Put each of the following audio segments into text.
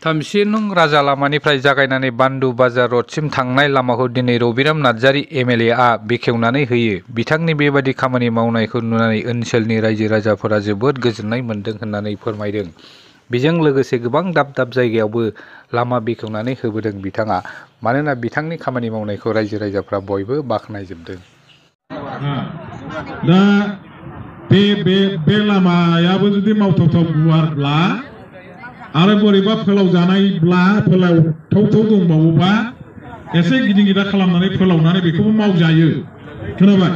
थामसि नं राजा लामानिफ्राय जागायनानै बान्दु बाजार रडसिम थांनाय लामाखौ दिनै रबिराम नार्जारी एमएलए आ बेखेवनानै होयो। बिथांनि बेबादि खामानि मावनायखौ नुनानै ओनसोलनि रायजो राजाफोरा जोबोद गोजोननाय मोन्दों होननानै फोरमायदों। बेजों लोगोसे गोबां दाब दाब जायगायावबो लामा बेखेवनानै होबोदों बिथाङा। मानोना बिथांनि खामानि मावनायखौ रायजो राजाफ्रा बयबो बाख्नायजोबदों। दा बे लामायाबो जुदि मावथावथाव गुवारब्ला आरो बोरैबा फोलाव जानायब्ला फोलावथावथाव दंबावोबा एसे गिदिर गिदा खालामनानै फोलावनानै बेखौबो मावजायो। खोनाबाय?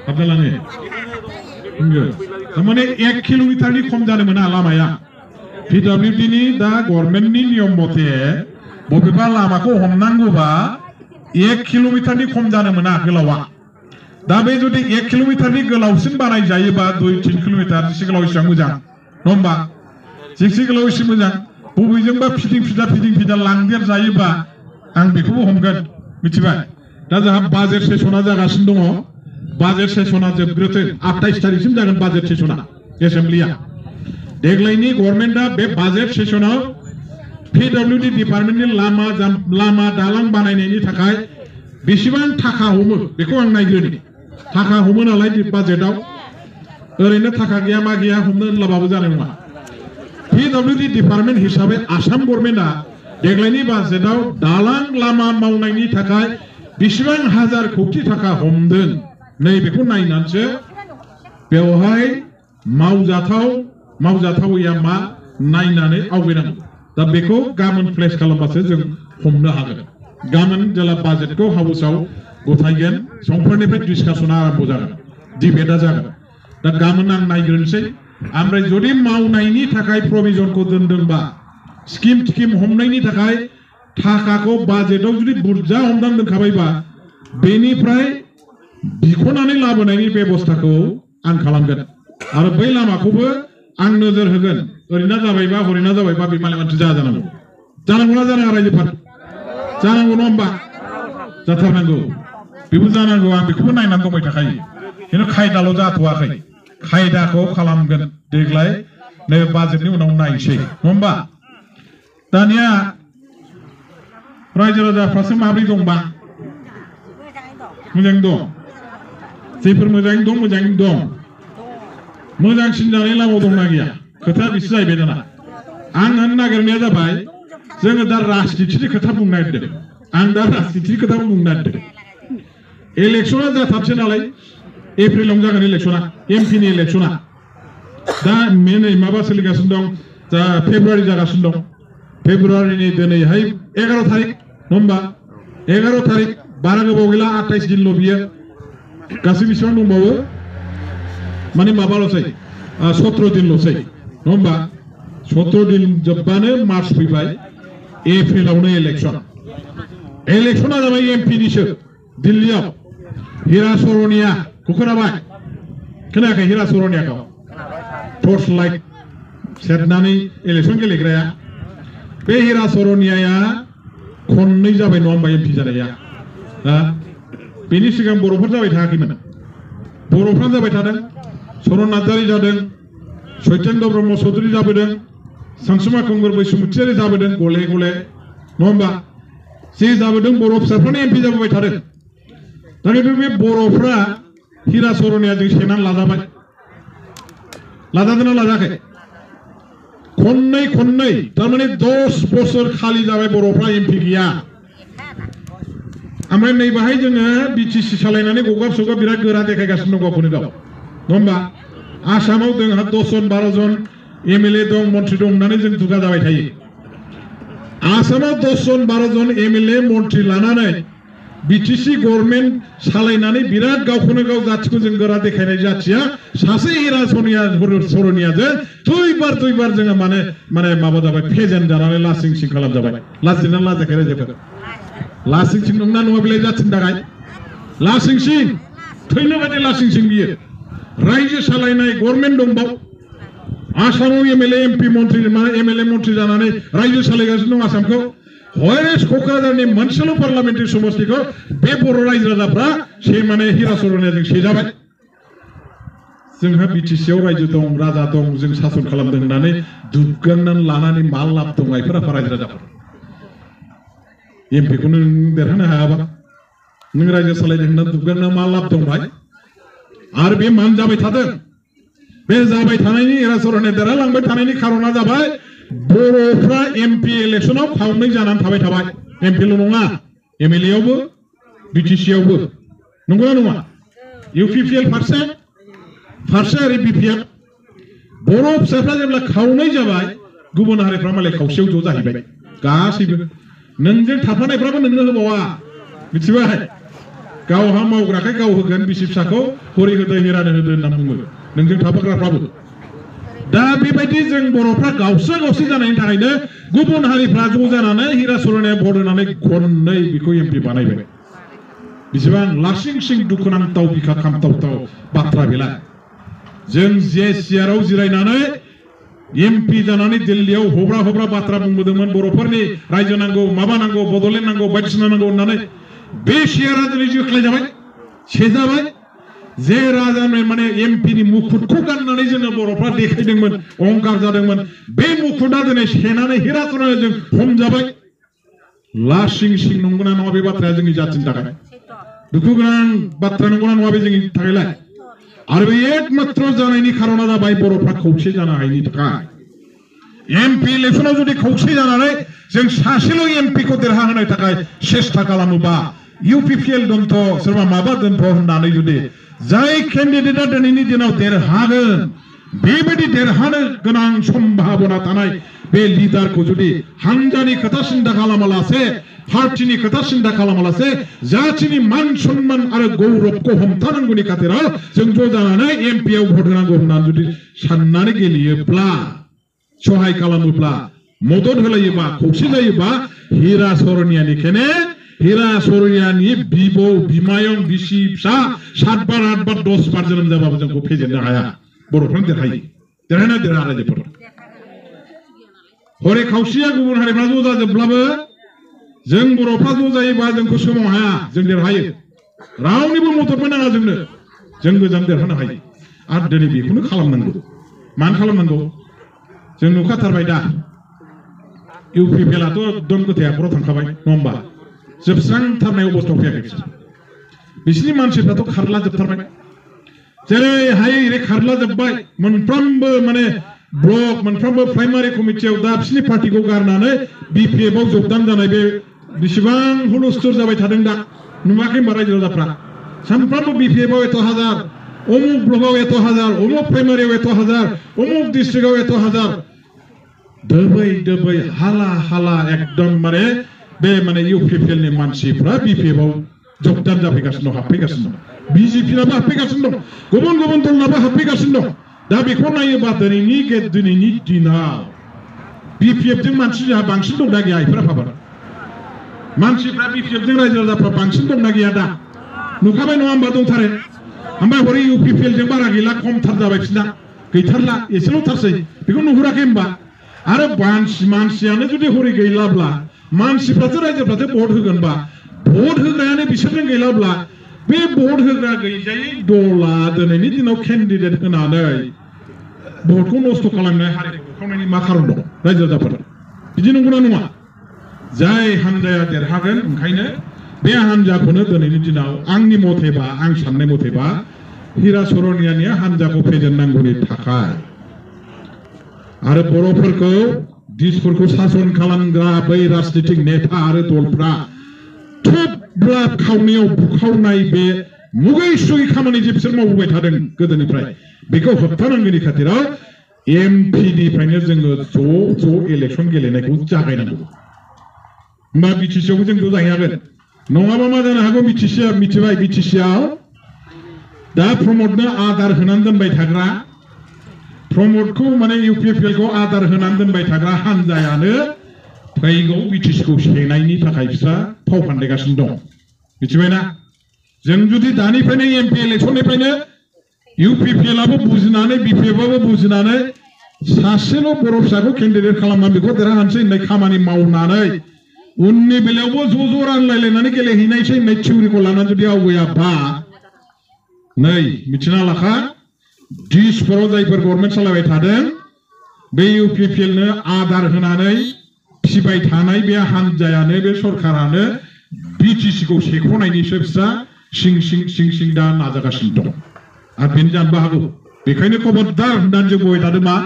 हाबलाङो थारमाने 1 किल'मिटारनि खम जानो मोना लामाया। PWD नि दा गभर्नमेन्टनि नियम मथे बबेबा लामाखौ हमनांगौबा 1 किल'मिटारनि खम जानो मोना गोलावा। दा बे जुदि 1 किल'मिटारनि गोलावसिन बानाय जायोबा 2-3 किल'मिटार जेसे गोलाव एसेबां मोजां नङा होमबा? जेसे गोलाव एसे मोजां। बबेजोंबा फिदिं फिदा लांदेर जायोबा आं बेखौबो हमगोन। मिथिबाय? दा जोंहा बाजेट सेसना जागासिनो दङ। Budget Cessna जोबग्रोथों। 28 तारिखसिम जागोन बाजेट सेसना एसेम्ब्लिया। देग्लायनि गभर्नमेन्टआ बे बाजेट सेसनाव PWD डिपार्टमेन्टनि लामा दालां बानायनायनि थाखाय बेसेबां थाखा हमो बेखौ आं नायग्रोनि। थाखा हमो नालाय बाजेटआव ओरैनो थाखा गैया मा गैया हमनो होनलाबाबो जानाय नङा। PWD डिपार्टमेन्ट हिसाबै आसाम गभर्नमेन्टआ देग्लायनि बाजेटआव दालां लामा मावनायनि थाखाय बेसेबां हाजार कौटि थाखा हमदों नैबेखौ नायनानैसो बेवहाय मावजाथावैया मा नायनानै आवगायनांगौ। दा बेखौ गाबोन प्लेस खालामबासो जों हमनो हागोन। गाबोन जेला बाजेटखौ हाउसआव गथायगोन समफोरनिफ्राय डिसकासना आरम्भ जागोन, डिबेटआ जागोन। दा गाबोन आं नायग्रोनोसै। ओमफ्राय जुदि मावनायनि थाखाय प्रभिजनखौ दोनदोंबा स्किम हमनायनि थाखाय थाखाखौ बाजेटआव जुदि बुरजा हमनानै दोनखाबायबा बेनिफ्राय बिख'नानै लाबोनायनि बेबस्थाखौ आं खालामगोन। आरो बै लामाखौबो आं नोजोर होगोन। ओरैना जाबायबा हरैना जाबायबा बे मालाय मानसि जानांगौ। जानांगौना जानाङा रायजोफोर? जानांगौ नङा होमबा? जाथारनांगौ। बेबो जानांगौ। आं बेखौबो नायनानै दंबाय थाखायो। खिन्थु खायदाल' जाथ'वाखै। खायदाखौ खालामगोन देग्लाय नैबे बाजेटनि उनाव नायसै नङा होमबा? दानिया रायजो राजाफ्रासो माब्रै दंबा? मोजाङै दं। जेफोर मोजाङै दं। मोजांसिन जानाय लामायाव दंना गैया? खोथाया बिसो जाहैबाय दाना। आं होननो नागिरनाया जाबाय जोङो दा राजनितिनि खोथा बुंनो नागिरदों। आं दा राजनितिनि खोथा बुंनो नागिरदों। इलेक्सना जाथारसै नालाय एप्रिलावनो जागोन इलेक्सना, एमपिनि इलेक्सना। दा नै माबा सोलिगासिनो दं, दा फेब्रुवारि जागासिनो दं। फेब्रुवारिनि दिनैहाय 11 तारिख नङा होमबा? 11 तारिख बारा गोबाव गैला, 28 दिनल' बियो। गासै बेसेबां दंबावो? माने माबाल'सै 17 दिनल'सै नङा होमबा? 17 दिन जोबबानो मार्च फैबाय, एप्रिलावनो इलेक्सना जाबाय एमपिनिसो दिल्लीयाव। हिरा सरनिया खोनाबाय? खोनायाखै? हिरा सरनियाखौ टर्च लाइट सेरनानै इलेक्सन गेलेग्राया बे हिरा सरनियाया खननै जाबाय नङा होमबा एमपि जानाया? बेनि सिगां बर'फोर जाबाय थायाखैमोन। बर'फ्रानो जाबाय थादों। सरन नार्जारी जादों, सत्येन्द्र ब्रह्म चौधुरी जाबोदों, सानसुमा खुंगुर बैसुमुतियारि जाबोदों गले गले नङा होमबा? जे जाबोदों बर' फिसाफ्रानो एमपि जाबोबाय थादों। दा खिन्थु बे बर'फ्रा हिरा सरनियाजों सेनानै लाजादोंना लाजायाखै? खननै थारमाने 10 बोसोर खालि जाबाय बर'फ्रा एमपि गैया। ओमफ्राय नैबाहाय जोङो बिटिसि सालायनानै गगाब सगाब बिराद गोरा देखायगासिनो दं गावखौनो गाव नङा होमबा? आसामाव जोंहा 10 जन 12 जन एमएलए दं, मन्थ्रि दं होननानै जों दुगा जाबाय थायो। आसामाव 10 जन 12 जन एमएलए मन्थ्रि लानानै बिटिसि गभर्नमेन्ट सालायनानै बिराद गावखौनो गाव जाथिखौ जों गोरा देखायनाय जाथिया सासे हिरा सरनियाजों दुइबार जोङो माने माबा जाबाय, फेजेन जानानै लासिं सिं खालामजाबाय। लाजिना लाजायाखै रायजोफोर? लासिं सिं नंना नङा बेलाय जाथिनि थाखाय? लासिं सिं, थैनो बायदि लासिं सिं बियो। रायजो सालायनाय गभर्नमेन्ट दंबाव। आसामाव एमएलए मन्थ्रि जानानै रायजो सालायगासिनो दं आसामखौ। हयरेस क'क्राझारनि मोनसेल' पार्लामेन्टारि समस्तिखौ बे बर' रायजो राजाफ्रा माने हिरा सरनियाजों सेजाबाय। जोंहा बिटिसिआव रायजो दं राजा दं जों सासन खालामदों होननानै दुग्गानानै लानानै मा लाब दं आइफोरा रायजो राजाफोर एमपिखौ नों देरहानो हायाबा नों रायजो सालायदों होनना दुग्गाना मा लाब दं भाई आरो बे मान जाबाय थादों बे जाबाय थानायनि इरासरने देरहालांबाय थानायनि खारना जाबाय बर'फ्रा एमपि इलेक्शनाव खावनै जानानै थाबाय थाबाय एमपिल' नङा एमएलए आवबो बिटिसिआवबो नंगौना नङा इउपिपिएल फारसे आरो बिपिएफ बर' फिसाफ्रा जेब्ला खावनै जाबाय गुबुन हारिफ्रा मालाय खावसेयाव ज' जाहैबाय गासैबो नोंजों थाफानायफ्राबो नोंनो होबावा मिथिबाय गावहा मावग्राखाय गाव होगोन बिसि फिसाखौ हरि होदो हिरानो होदो होनना बुङो नोंजों थाफाग्राफ्राबो दा बेबायदि जों बर'फ्रा गावस्रा जानायनि थाखायनो गुबुन हारिफ्रा ज' जानानै हिरा सरनाया भट होनानै खननै बेखौ एमपि बानायबाय बेसेबां लासिं सिं दुखुनांथाव बिखा खामथावथाव बाथ्रा बेला जों जे सियाराव जिरायनानै एमपि जानानै दिल्लीयाव हब्रा बाथ्रा बुंबोदोंमोन बर'फोरनि रायजो नांगौ माबा नांगौ बड'लेण्ड नांगौ बायदिसिना नांगौ होननानै बे सियारा दिनै जोख्लाय जाबाय सेजाबाय जे राजानो माने एमपिनि मुकुटखौ गाननानै जोङो बर'फ्रा देखायदोंमोन अहंकार जादोंमोन बे मुकुटआ दिनै सेनानै हिरा सरनानै जों हमजाबाय लासिं सिं नंगौना नङा बे बाथ्राया जोंनि जाथिनि थाखाय दुखु गोनां बाथ्रा नंगौना नङा बे जोंनि थाखायलाय आरो बे एकमात्र जानायनि खारना जाबाय बर'फ्रा खौसे जानो हायैनि थाखाय एमपि इलेक्शनाव जुदि खौसे जानानै जों सासेल' एमपिखौ देरहाहोनो थाखाय सेस्था खालामोबा इउपिपिएल दोनथ' सोरबा माबा दोनथ' होननानै जुदि जाय केन्डिडेटआ दिनैनि दिनाव देरहागोन बेबायदि देरहानो गोनां सम्भाबना थानाय बे लिडारखौ जुदि हानजानि खोथा सिन्था खालामालासे पार्टिनि खोथा सिन्था खालामालासे जातिनि मान सन्मान आरो गौरबखौ हमथानांगौनि खाथिराव जों ज' जानानै एमपिआव भट होनांगौ होननानै जुदि साननानै गेलेयोब्ला सहाय खालामोब्ला मदद होलायोबा खौसे जायोबा हिरा सरनियानिखायनो हिरा सरनियानि बिबौ बिमायं बिसि फिसा 7 बार 8 बार 10 बार जोनोम जाबाबो जोंखौ फेजेननो हाया बर'फ्रा देरहायो देरहाना देरहा रायजोफोर हरे खावसेया गुबुन हारिफ्रा ज' जाजोबब्लाबो जों बर'फ्रा ज' जायोबा जोंखौ सोमाव हाया जों देरहायो रावनिबो मददबो नाङा जोंनो जों गोजान देरहानो हायो आरो दिनै बेखौनो खालामनांगौ मानो खालामनांगौ जों नुखाथारबाय दा इउपिपिएलआथ' एकदम गोथाया खराव थांखाबाय नङा होमबा जोबस्रांथारनाय अबस्थायाव फैयाखै बिसोरनि मानसिफ्राथ' खारला जोबथारबाय जेरै हायै एरै खारला जोब्बाय मोनफ्रोमबो माने ब्लक मोनफ्रोमबो प्राइमारि कमिटियाव दा बिसोरनि पार्टिखौ गारनानै बिपिएफआव जगदान जानाय बे बेसेबां हुलस्थुर जाबाय थादों दा नुवाखै होनबा रायजो राजाफ्रा सानफ्रोमबो बिपिएफआव एथ' हाजार अमुक ब्लकआव एथ' हाजार अमुक प्राइमारियाव एथ' हाजार अमुक डिस्ट्रिक्टआव एथ' हाजार दोबै हाला एकदम माने बे माने इउपिपिएलनि मानसिफ्रा बिपिएफआव जगदान जाफैगासिनो दं हाबफैगासिनो दं बिजेपिनाबो हाबफैगासिनो दं गुबुन दलनाबो हाबफैगासिनो दं दा बेखौ नायोबा दिनैनि दिनाव बिपिएफजों मानसिया बांसिन दं ना गैया इफोरा भाबा मानसिफ्रा बिपिएफजों रायजो राजाफ्रा बांसिन दं ना गैया दा नुखाबाय नङा होमबा दंथारो ओमफ्राय हरै इउपिपिएलजों बारा गैला खमथार जाबाय बिसोरना गैथारला एसेल' थारसै बेखौ नुहुराखै होमबा आरो मानसियानो जुदि हरै गैलाब्ला मानसिफ्रासो रायजोफ्रासो भट होगोनबा भट होग्रायानो बिसोरजों गैलाब्ला बे भट होग्रा गैजायै दला दिनैनि दिनाव केन्डिडेट होनानै भटखौ नस्थ' खालामनाय हारिखौ होखांनायनि मा खारन दं रायजो राजाफोरा बिदि नंगौना नङा जाय हानजाया देरहागोन ओंखायनो बे हानजाखौनो दिनैनि दिनाव आंनि मथेबा आं साननाय मथेबा हिरा सरनियानि हानजाखौ फेजेननांगौनि थाखाय आरो बर'फोरखौ दिसफोरखौ सासन खालामग्रा बै राजनीतिक नेता आरो दलफ्रा थुब्ला खावनायाव बुखावनाय बे मुगै-सुगै खामानि जे बिसोर मावबोबाय थादों गोदोनिफ्राय बेखौ होबथानांगौनि खाथिराव एमपिनिफ्रायनो जोङो ज' इलेक्सन गेलेनायखौ जागायनांगौ होमबा बिटिसिआवबो जों ज' जाहैयागोन नङाबा मा जानो हागौ बिटिसिआ मिथिबाय बिटिसिआव दा प्रमदनो आदार होनानै दोनबाय थाग्रा प्रमदखौ माने इउपिपिएलखौ आदार होनानै दोनबाय थाग्रा हानजायानो फैगौ बिटिसिखौ सेनायनि थाखाय बिस्रा फाव फान्दायगासिनो दं मिथिबायना जों जुदि दानिफ्रायनो एमपि इलेक्शननिफ्रायनो इउपिपिएलआबो बुजिनानै बिपिएफआबो बुजिनानै सासेल' बर' फिसाखौ केन्डिडेट खालामनानै बेखौ देरहानोसै होननाय खामानि मावनानै उननि बेलायावबो ज' रानलायलायनानै गेलेहैनायसै होननाय थिउरिखौ लानानै जुदि आवगायाबा नै मिथिना लाखा दिसफोराव जायफोर गभर्नमेन्ट सालायबाय थादों बे इउपिपिएलनो आदार होनानै फिबाय थानाय बे हानजायानो बे सरकारानो बिटिसिखौ सेख'नायनिसो बिस्रा सिं दा नाजागासिनो दं आरो बेनो जानोबो हागौ बेखायनो खबरदार होननानै जों बुंबाय थादों मा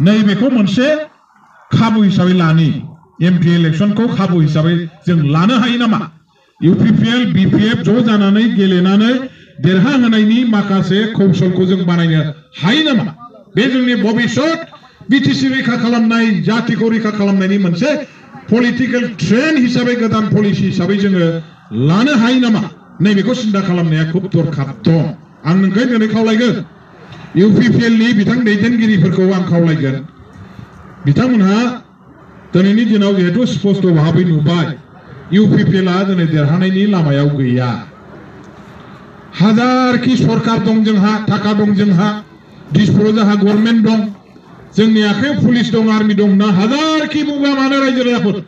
नैबेखौ मोनसे खाबु हिसाबै लानि एमपि इलेक्सनखौ खाबु हिसाबै जों लानो हायो नामा इउपिपिएल बिपिएफ ज' जानानै गेलेनानै देरहाहोनायनि माखासे कौशलखौ जों बानायनो हायो नामा बे जोंनि भबिष्यत बिटिसि रैखा खालामनाय जातिखौ रैखा खालामनायनि मोनसे पलिटिकेल ट्रेन्ड हिसाबै गोदान पलिसि हिसाबै जोङो लानो हायो नामा नैबेखौ सिन्था खालामनाया खुब दरखार दं आं नोंखौ दिनै खावलायगोन इउपिपिएलनि बिथां दैदेनगिरिफोरखौ आं खावलायगोन बिथांमोनहा दिनैनि दिनाव जिहेतु स्पष्ट भाबै नुबाय इउपिपिएलआ दिनै देरहानायनि लामायाव गैया हाजारखि सरकार दं जोंहा थाखा दं जोंहा दिसपुराव जोंहा गभर्नमेन्ट दं जोंनि आखायाव पुलिस दं आर्मि दं ना हाजारखि बुङा मानो रायजो राजाफोर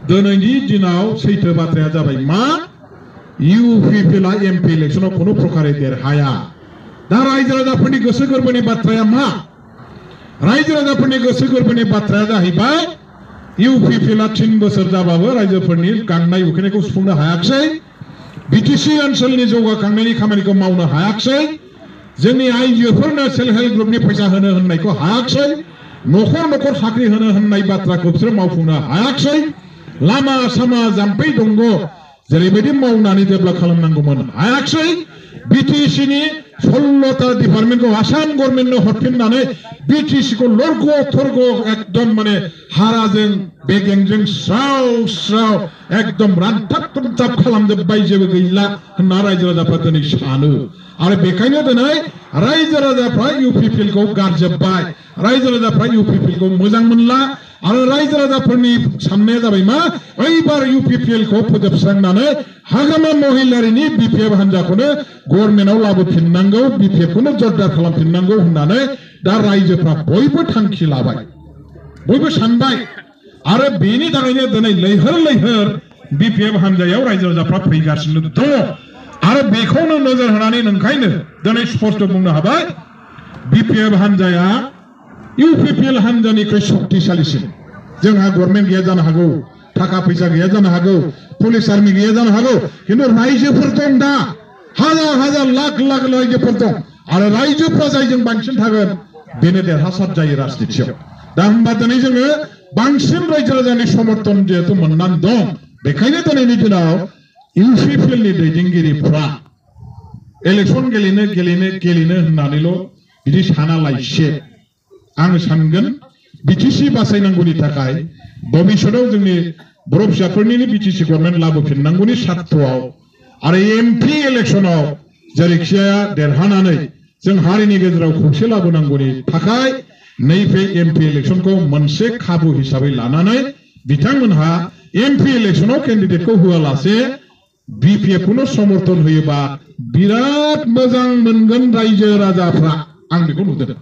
दिनैनि दिनाव सैथो बाथ्राया जाबाय मा इउपिपिएलआ एमपि इलेक्सनाव कोनो प्रकारे देरहाया दा रायजो राजाफोरनि गोसो गोरबोनि बाथ्राया मा रायजो राजाफोरनि गोसो गोरबोनि बाथ्राया जाहैबाय इउपिपिएलआ 3 बोसोर जाबाबो रायजोफोरनि गांनाय उखैनायखौ सुफुंनो हायाखै बिटिसि ओनसोलनि जौगाखांनायनि खामानिखौ मावनो हायाखै जोंनि आइजोफोरनो सेल्फ हेल्प ग्रुपनि फैसा होनो होननायखौ हायाखै न'खर न'खर साख्रि होनो होननाय बाथ्राखौ बिसोर मावफुंनो हायाखै लामा सामा जाम्फै दंग जेरैबायदि मावनानै डेभेलप खालामनांगौमोन हायाखै बिटिसिनि 16टा डिपार्टमेन्टखौ आसाम गभर्नमेन्टनो हरफिननानै बिटिसिखौ लर्ग थर्ग एकदम माने हाराजों बेगेंजों स्राव स्राव एकदम रानथाब थुमथाब खालामजोब्बाय जेबो गैला होनना रायजो राजाफ्रा दिनै सानो आरो बेखायनो दिनै रायजो राजाफ्रा इउपिपिएलखौ गारजोब्बाय रायजो राजाफ्रा इउपिपिएलखौ मोजां मोनला आरो रायजो राजाफोरनि साननाया जाबाय मा ओइबार इउपिपिएलखौ फोजोबस्रांनानै हाग्रामा महिलारिनि बिपिएफ हान्जाखौनो गभर्नमेन्टआव लाबोफिननांगौ बिपिएफखौनो जरदार खालामफिननांगौ होननानै दा रायजोफ्रा बयबो थांखि लाबाय बयबो सानबाय आरो बेनि थाखायनो दिनै लैहोर लैहोर बिपिएफ हान्जायाव रायजो राजाफ्रा फैगासिनो दङ आरो बेखौनो नोजोर होनानै नोंखायनो दिनै स्पष्ट बुंनो हाबाय बिपिएफ हान्जाया इउपिपिएल हान्जानिख्रुइ शक्तिशालीसिन जोंहा गभर्नमेन्ट गैया जानो हागौ थाखा फैसा गैया जानो हागौ पुलिस आर्मि गैया जानो हागौ किन्तु रायजोफोर दं दा हाजार हाजार लाख लाख रायजोफोर दं आरो रायजोफ्रा जायजों बांसिन थागोन बेनो देरहासार जायो राजनितियाव दा होनबा दिनै जोङो बांसिन रायजो राजानि समर्थन जिहेतु मोननानै दं बेखायनो दिनैनि दिनाव इउपिपिएलनि दैदेनगिरिफ्रा इलेक्सन गेलेनो होननानैल' बिदि सानालासे आं सानगोन बिटिसि बासायनांगौनि थाखाय भबिष्यतआव जोंनि बर' फिसाफोरनि बिटिसि गभर्नमेन्ट लाबोफिननांगौनि सार्थआव आरो एमपि इलेक्सनाव जेरैखिजाया देरहानानै जों हारिनि गेजेराव खौसे लाबोनांगौनि थाखाय नैबे एमपि इलेक्सनखौ मोनसे खाबु हिसाबै लानानै बिथांमोनहा एमपि इलेक्सनाव केन्डिडेटखौ होआलासे बिपिएफखौनो समर्थन होयोबा बिराद मोजां मोनगोन रायजो राजाफ्रा आं बेखौ नुदों